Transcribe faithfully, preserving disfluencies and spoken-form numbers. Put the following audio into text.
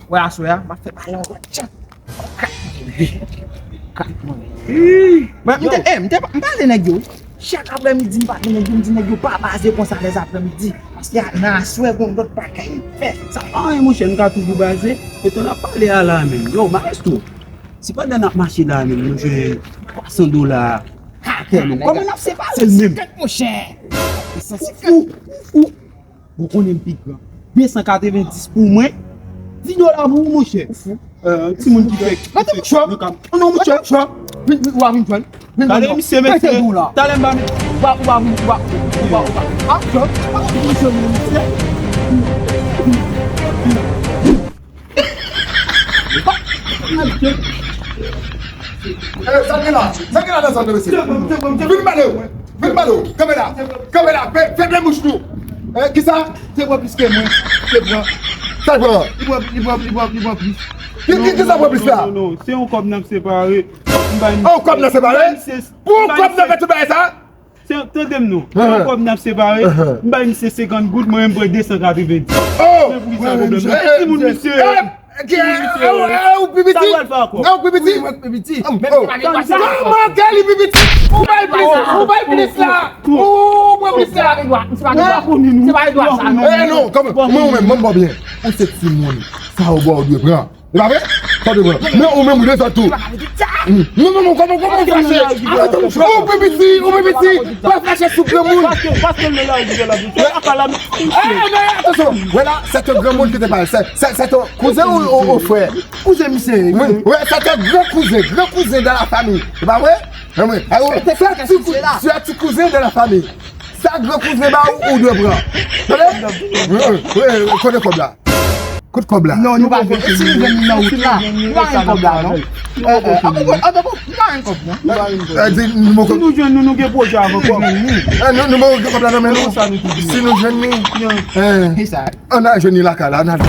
Wè aswè a, m ap fè pale yon lòt chan. Kat mwen. Kat mwen. Mwen, m te, eh, m te, m pale nèg yo. Chak aprèmidi, m pale nèg yo, m di nèg yo pa baze konsa lèzaprèmidi. Paske a, nan aswè, gon lòt bagay m fè. Sa pa anyen, monchè, m ka toujou baze. E tan n ap pale a la menm. Yo, maestro, si pandan n ap mache la menm, nou jwenn twa san dola atè nou, kòman n ap separe l menm? Kèt, monchè. Ou fou, ou fou. Ou konnen m pi gran. De san katrevenndis pou mwen. Dis dola pou ou, monchè. Ou fou. Euh, timoun ki fè. Gade, monchè. Non, monchè. Vin, vin, w a vin jwenn. Vin jwenn. Gade, misye, mesye. Talè m ba, ou pa, ou pa vin, ou pa, ou pa, ou pa. Ah, jwenn. Misye, mesye. Eh, sa gen la? Sa gen la nan zòn nan, mesye? Vin pale, vin pale. Kanpe la. Kanpe la. Fè, fèmen bouch nou. Eh, kisa? Te pran plis ke mwen. Te pran. Sa pran? Li pran, li pran, li pran, li pran plis. Ki, ki, kisa pran plis la? Non, non, non, non. Se yon kòb n ap separe. M bay misye. Oh, kòb n ap separe? M bay misye. Pou yon kòb n ap fè tout bagay sa? Se, tande m non. Se yon kòb n ap separe. M bay misye senkant goud, mwen menm pran de san katrevenndis. Oh! Men pou ki sa pwoblèm nan? E timoun misye. Ki, e, e, ou pi piti? Sa pral fè ankò? E, ou pi piti? Wi, mwen pi piti. Oh, oh. Men se pa gen dwa sa. Kòman ke li pi piti? Ou bay plis, ou bay plis la. Ou pran plis la. Se pa gen dwa, se pa gen dwa. Se pa gen dwa sa, non. Eh, non, kòman? Mwen, ou menm, mwen, mwen byen. Ou se timoun. Sa ou bò, ou dwe pran. E pa vre? Sa ou dwe pran. Men ou menm, ou dwe fè tou. Non, non, non, kòman, kòman ou fache? Ou pi piti, ou pi piti. Pa fache sou granmoun. Paske, paske l nan lari, l nan lari. Se pa la. Eh, men atansyon. Wè la, c'est un grand monde qui te parle. C'est, c'est, c'est ton cousin ou, ou, ou frère? Kouzen misye ye. Oui, oui, c'est un grand cousin, grand cousin dans la famille. C'est pas vrai? Ah oui. Ah oui. C'est un petit cou-, c'est un petit cousin de la famille. Sa gran kouzen ba ou, ou dwe pran. Tande? Oui, oui, oui, kote kòb la? Kote kòb la? Non, nou pa jwenn. Si nou jwenn li nan wout la, nou pa jwenn kòb la, non. Eh, eh, ah, bon, ah, bon, nou pa jwenn kòb, non. Eh, di nimewo kòb. Si nou jwenn nou, nou gen pwojè avè kòb. Eh, nou, nimewo kòb la nan men nou. Si nou jwenn li, eh, ann al jwenn li lakay la, ann al.